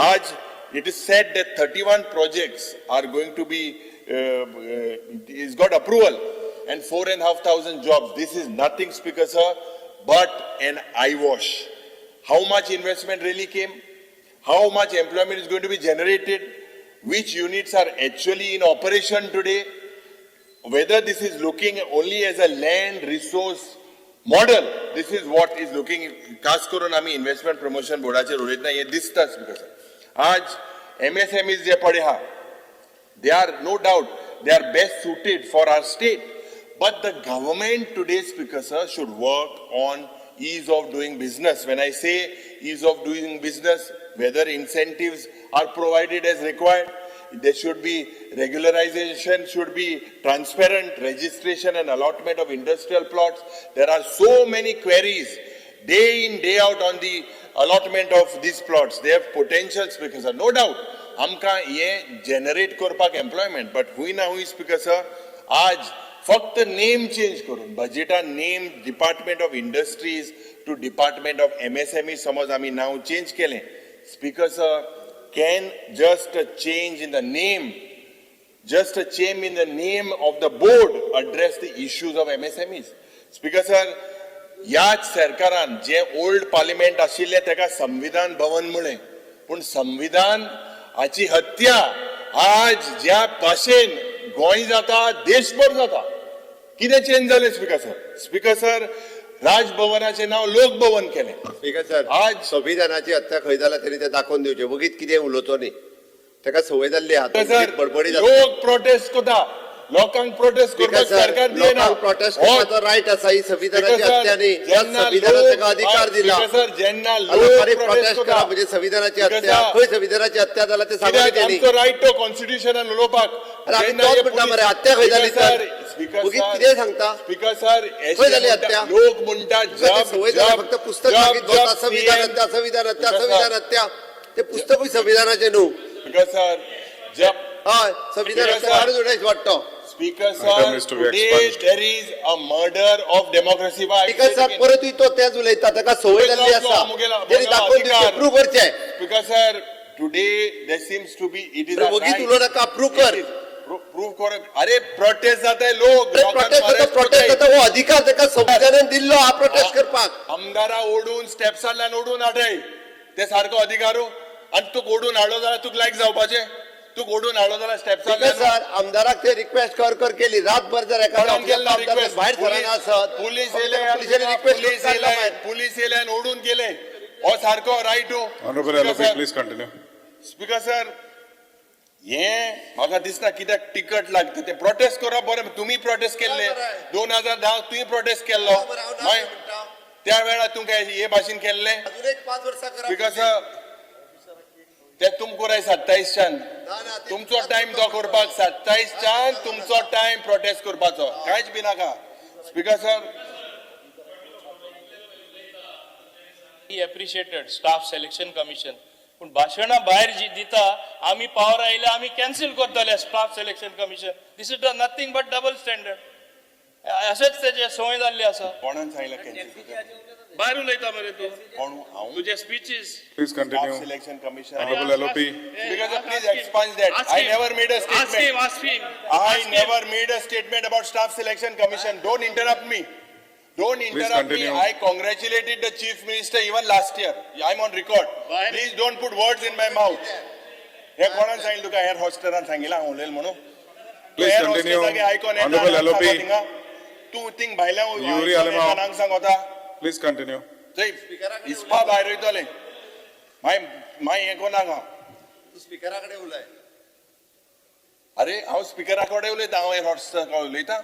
आज it is said that 31 projects are going to be is got approval and 4,500 jobs. This is nothing, Speaker sir, but an eyewash. How much investment really came? How much employment is going to be generated? Which units are actually in operation today? Whether this is looking only as a land resource model, this is what is looking. खास करून आमी investment promotion बोर्डाचेर उलयतना हें दिसता, speaker sir. आज MSMEs जे पळय आहा, they are, no doubt, they are best suited for our state, but the government today, Speaker sir, should work on ease of doing business. When I say ease of doing business, whether incentives are provided as required, there should be regularization, should be transparent registration and allotment of industrial plots. There are so many queries day in, day out on the allotment of these plots. They have potential, Speaker sir, no doubt. आमकां हें generate करपाक employment, but हुंय ना हुंय, speaker sir, आज फक्त नेम change करून बजेटान name Department of Industries to Department of MSME समज आमी नांव चेंज केलें, Speaker sir, can just a change in the name, just a change in the name of the board address the issues of MSMEs? Speaker sir, ह्याच सरकारान जे old parliament आशिल्लें ताका संविधान भवन म्हळें, पूण संविधान हाची हत्या आज ज्या भाशेन गोंय जाता, देशभर जाता. कितें चेंज जालें, स्पीकर सर? स्पीकर सर, राजभवनाचें नांव लोकभवन केलें. स्पीकर सर, आज संविधानाची हत्या खंय जाला तेणी ते दाखोवन दिवचे. वगीत कितें उलोवचो न्ही, ताका संवय जाल्ली आहा. सर, बडबडी जाता. लोक प्रोटेस्ट करता, लोकांक प्रोटेस्ट करपाक सरकार दिना. लोकांक प्रोटेस्ट करपाचो रायट आसा. ही संविधानाची हत्या न्ही. ह्या संविधानान ताका अधिकार दिला. सर, जेन्ना लोकांनी लोक प्रोटेस्ट प्रोटेस्ट करप करता म्हणजे संविधानाची स्पीकर हत्या. सर, खंय संविधानाची हत्या जाला ते सांगून कित्याक तेणी. आमचो रायट तो कॉन्स्टिट्युशनान उलोवपाक. अरे, आमी तोच म्हणटा मरे, हत्या खंय जाली तर? स्पीकर, वगीत कितें सांगता? स्पीकर सर, खंय जाली हत्या? लोक म्हणटा तुका ते संवय जाल्या, फक्त पुस्तक मागीत बसता, संविधान हत्या, संविधान हत्या, संविधान हत्या. ते पुस्तकूय संविधानाचें न्हू. स्पीकर सर, जब हय, संविधान स्पीकर हत्या सर, काडून उडयत वाटतो. Speaker Item sir, is to be today expunged. There is a murder of democracy. Speaker sir, परतूय तो तेच उलयता. ताका संवय जाल्ली आसा. तेणी दाखोवन दिवचें, प्रूव करचें. Speaker sir, today there seems to be, it is वगीत उलोवं नाका, प्रूव कर. प्रूव कर. अरे, प्रोटेस्ट जाताय लोक. प्रोटेस्ट जाता, प्रोटेस्ट जाता, हो अधिकार ताका संविधानान दिल्लो हा प्रोटेस्ट करपाक. आमदारा ओडून स्टेप्सांतल्यान ओडून हाडय, ते सारको अधिकारू. आनी तुका ओडून हाडलो जाल्यार तुका लायक जावपाचें? तुका ओडून हाडलो जाल्यार स्पीकर स्टेप्सांतल्यान सर, आमदाराक ते रिक्वेस्ट कर कर केली रातभर. जर एखादो कोणाक केलें ना आमदार जर रिक्वेस्ट? भायर सरना आसत, पुलीस येयले, पुलिसांनी रिक्वेस्ट पुलीस येयले, पुलीस येयले आनी ओडून गेले. हो सारको right? Honorable LOP, please continue. Speaker sir, हे म्हाका दिसना कित्याक टिकट लागता. ते प्रोटेस्ट करप बरें. तुमी प्रोटेस्ट केल्ले. बरोबर आहे. 2010 तुवें प्रोटेस्ट केल्लो. मागीर त्या वेळार तुमकां हे भाशेन केल्लें? अजून एक 5 वर्सां करा. स्पीकर सर, ते तुमकां 27च्यान तुमचो टायम तो करपाक, 27च्यान तुमचो टायम प्रोटेस्ट करपाचो. कांयच बी नाका, speaker sir. Appreciated Staff Selection Commission, पूण भाशणां भायर जी दिता, आमी पावर आयले आमी कॅन्सील करतले staff selection commission. This is the nothing but double standard. अशेंच तेजे संवय जाल्ली आसा. कोणान सांगलें कॅन्सील? भायर उलयता मरे तूं. कोण हांव? तुजे speeches. Please staff continue. Selection commission. Honorable LOP. Because please expunge that. I never made a Ask him, statement. Ask him. I Ask him. Never made a statement about Staff Selection Commission. Don't interrupt me. Don't interrupt me. Continue. I congratulated the Chief Minister even last year. I'm on record. Why? Please don't put words in my mouth. हे कोणान सांगितलं तुका? Air हॉस्टेलान सांगितलं हांव उलयलें म्हणून? Please air continue. आयकोन Honorable LOP. तूं thing भायल्या Yuri Alemao. कोणाक सांगता? Please continue. थंय हिसपा भायर वयतलें. मागीर मागीर हें कोणाक? तूं स्पिकरा कडेन उलय. अरे, हांव स्पिकरा कडेन उलयता. हांव एअर हॉस्टेला उलयता.